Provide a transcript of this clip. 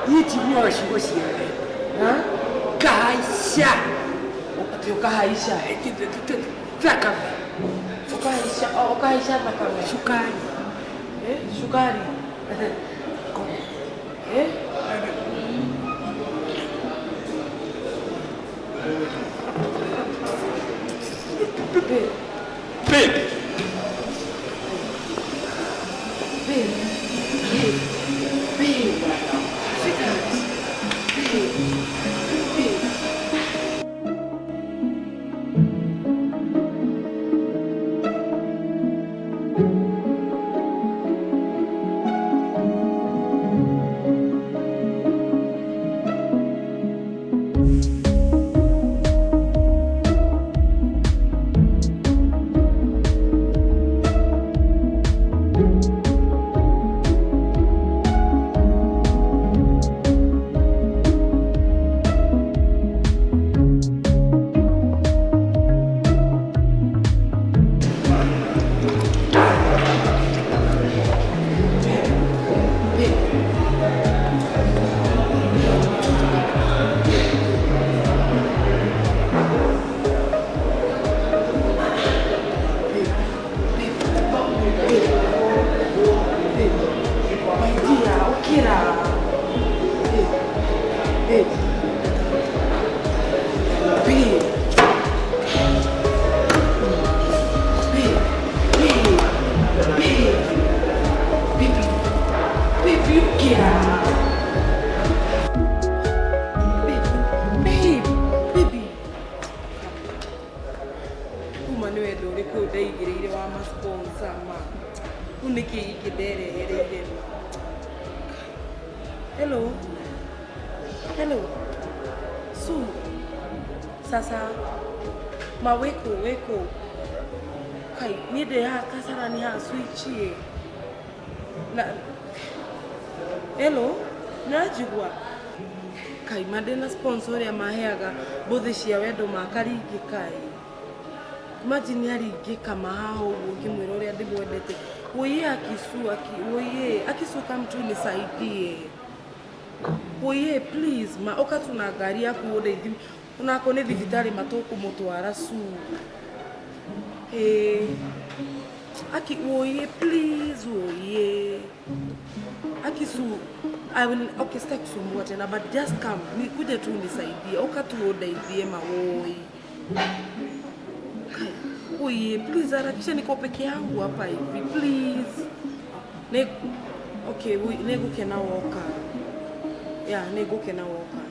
Niĩ njiguaga ciugo cia wendo. Ngahaica. Atĩ ũkahaica? Thakame. Ũkahaica, o, ũkahaica thakame? Cukari. Eh, cukari? Eh? Babe. Babe. Babe. Babe. Babe. Sweetheart. Babe. Babe. My dear, ũkĩra. Babe. Babe. Babe. Babe. Babe. Baby. Baby, ũkĩra. Babe. Babe. Baby. Uma nĩ wendo ũrĩkũ ndaigĩrĩire wa ma sponsor ma. Rĩu nĩkĩ gĩkĩ nderehereire ma. Hello. Hello. Su. Sasa. Ma wĩkũ wĩkũ. Kai, niĩ ndĩ haha Kasarani haha switch ĩ. Na Hello, nĩũranjigua? Kai, ma ndĩna sponsor ũrĩa maheaga mbũthĩ cia wendo makaringĩka ĩ. Imagine aringĩka ma haha ũguo ngĩmwĩra ũrĩa ndĩmwendete. Woiye akisu aki, woiye akisu come tu nisaidie. Woiye please ma ũka tu na ngari yaku ũndeithie onakorwo nĩ thibitarĩ matũkũmũtwara su. Ĩĩ. Aki woiye please woiye. Aki su I will okay sitaki kusumbua tena but just come nikuje tu unisaidie. Ũka tu undeithie mawoi. Kai, Oye, please harakisha niko peke yangu hapa hivi please. Ne okay, nĩngũkena woka. Yeah, nĩngũkena woka.